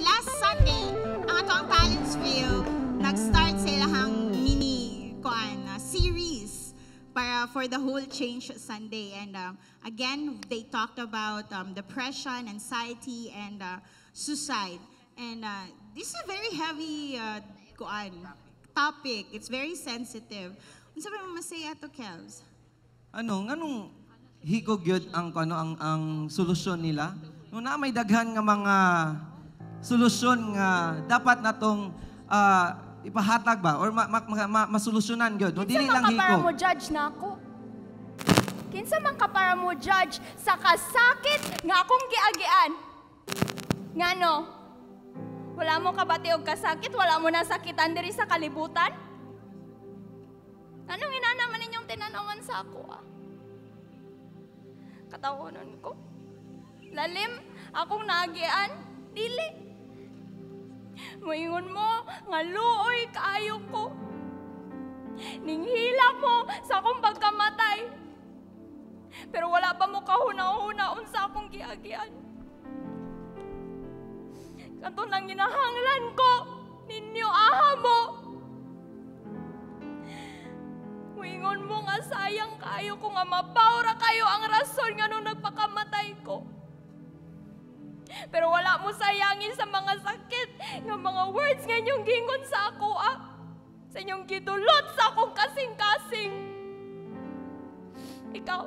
Last Sunday, ang atoang Talents View nag-start sa ilahang mini kuan series para for the whole Change Sunday. And again, they talked about depression, anxiety, and suicide. And this is a very heavy kuan topic. It's very sensitive. Unsa ba mo masay ato, Kevs? Ano, nganong higog yun ang ano ang solusyon nila? No na may daghan nga mga solusyon nga dapat natong ipahatag ba or masolusyonan gyud. No, Kinsa dili man lang ka para higog. mo judge na ako? Kinsa man ka para mo judge sa kasakit nga akong giagian? Ngano? Wala mo kabati og kasakit, wala mo nasakitan diri sa kalibutan? Anong inana man ninyong tinanawan sa ako ah? Katawanan ko. Lalim akong naagian, dili. Moingon mo nga luoy kaayo ko. Ninghila mo sa akong pagkamatay. Pero wala pa mo kahuna-huna unsa akong giagian. Kato lang ginahanglan ko, ninyo aha mo. Moingon mo nga sayang kaayo ko nga mapawra kayo ang rason nga nung nagpakamatay ko. Pero wala mo sayangin sa mga sakit nga mga words nga inyong gingon sa ako ah. Sa inyong gidulot sa akong kasing-kasing. Ikaw,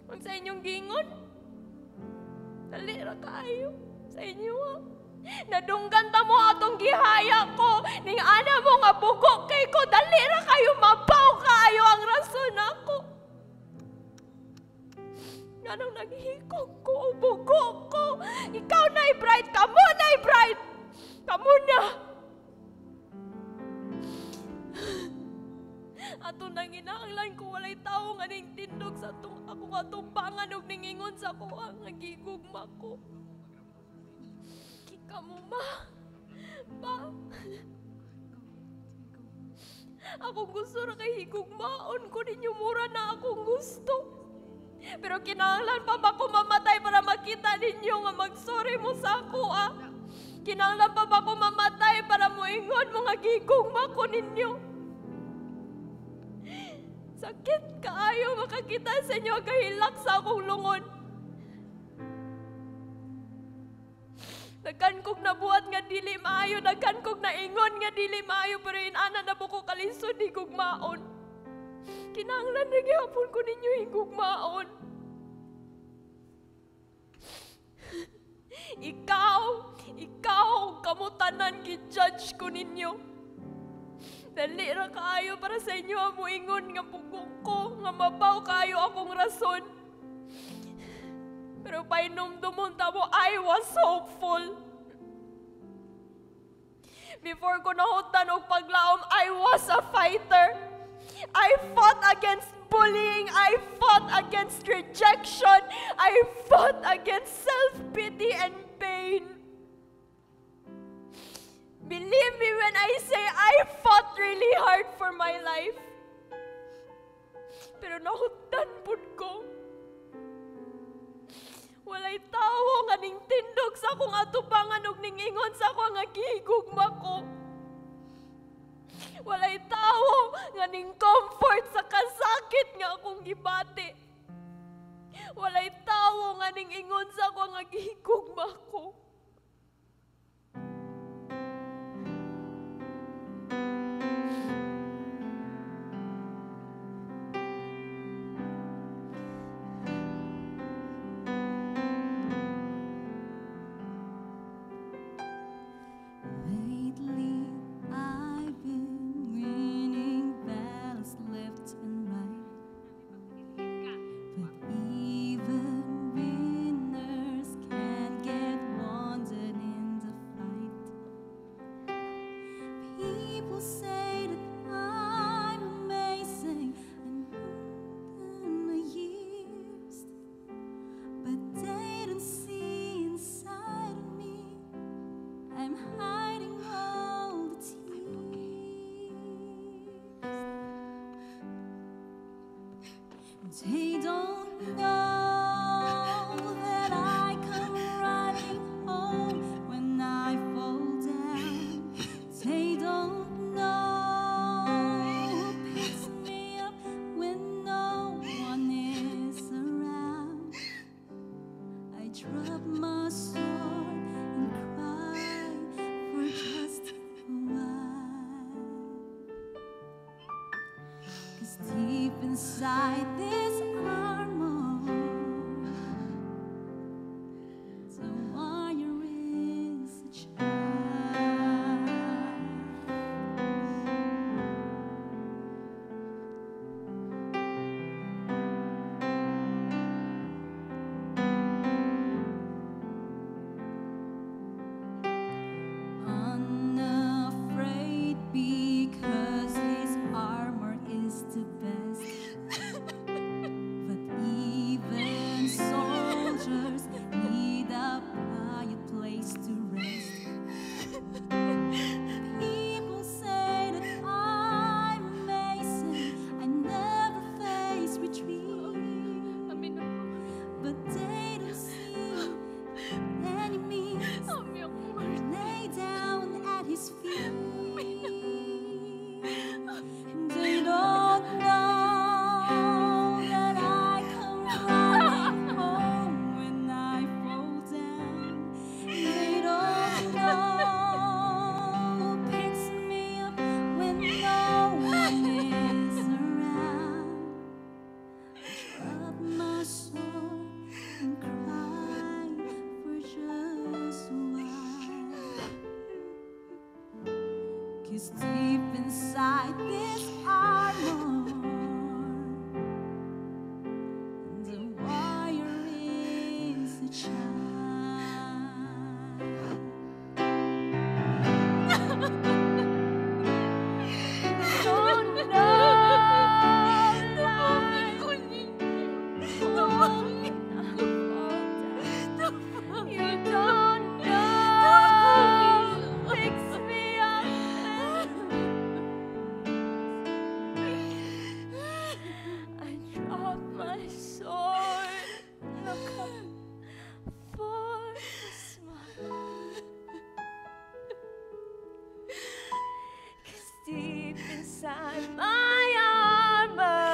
unsa inyong gingon? Dali ra kaayo sa inyo ah. Nadunggan ta mo atong gihaya ko. Ning ana mo nga bugo kay ko. Dali ra kayo mabaw kaayo ang rason ako. Nganong naghikog ko o bugo ko. Ikaw na bright, kamo na bright. Kamo na. Ato nang ginahanglan ko walay tawo nga ning tindog sa atong akong atumbangan og ningingon sa ako ang nagigugma ko. Kamo ma, pa. Akong gusto ra kay higugmaon ko ninyo, mura na akong gusto. Pero kinahanglan pa ba ko mamatay para makita ninyo nga magsorry mo sa ako ah? Kinahanglan pa ba ko mamatay para moingon mo nga gigugma ko ninyo? Sakit kaayo makakita sa inyo kahilak sa akong lungon. Nagkan kog nabuhat nga dili maayo, nagkan kog naingon nga dili maayo, pero inana na po ko kalisod higugmaon. Kinahanglan na gihapon ko ninyo higugmaon. Ikaw, kamutanan gi-judge ko ninyo. Dali ra kaayo para sa inyo ang muingon nga pugong ko, nga mabaw kaayo akong rason. Pero painumdumon ta mo, I was hopeful. Before ko nahutan og paglaom, I was a fighter. I fought against bullying. I fought against rejection. I fought against self-pity and pain. Believe me when I say I fought really hard for my life. Pero nahutan pud ko. Walay tawo nga ning tindog sa akong atubangan og ningingon sa ako nga gihigugma ko. Walay tawo nga ning comfort sa kasakit nga akong gibati. Walay tawo nga ning ingon sa ako nga gihigugma ko. Lately, I've been winning battles left and right. But even winners can get wounded in the fight. People say that I'm amazing and older than my years, but they don't see inside of me. I'm hiding all the tears. They don't know that I come running home. Drop my sword and cry for just a while. 'Cause deep inside this armor, the warrior is a child. Unafraid because his armor is the best. But even soldiers need a quiet place to rest. People say that I'm amazing. I never face retreat. Amin ako. But they don't see enemies Ami ako, Martin. Lay down at his feet. And they don't know that I come running home when I fall down. They don't know who picks me up when no one is around. Drop my sword and cry for just a while. 'Cause deep inside this armor, the warrior is a child. Don't know Tapukin ko ninyo. Tapukin ko. You don't know picks me up. I drop my sword. Look up for a smile. 'Cause deep inside my armor,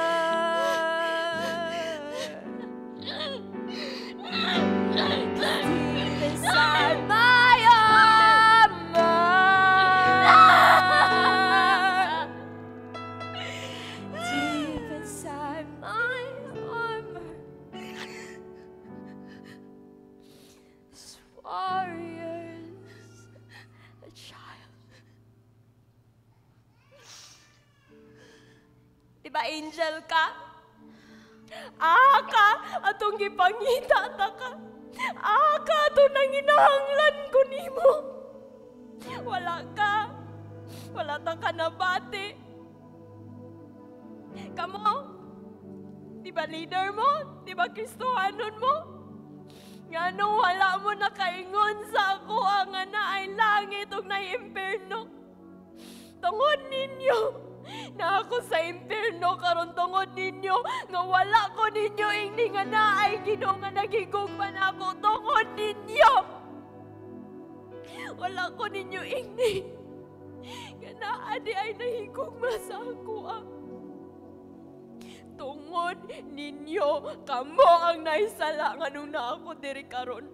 deep inside my armor, deep inside my armor, this warrior's a child. Diba angel ka? Aka atong gipangita ta ka. Aka atong nanginahanglan ko nimo. Wala ka. Wala ta ka nabati. Kamo? Di ba leader mo? Di ba Kristohanon mo? Nganong wala mo nakaingon sa ako ang nga naay langit ug naay impierno? Tungod ninyo na ako sa impierno karon, tungod ninyo nga wala ko ninyo ingni nga naay Ginoo nga nagigugma na ako, tungod ninyo. Wala ko ninyo ingni nga naa di ay nahigugma sa ako ah. Tungod ninyo, kamo ang naisala nganong naa ako diri karon.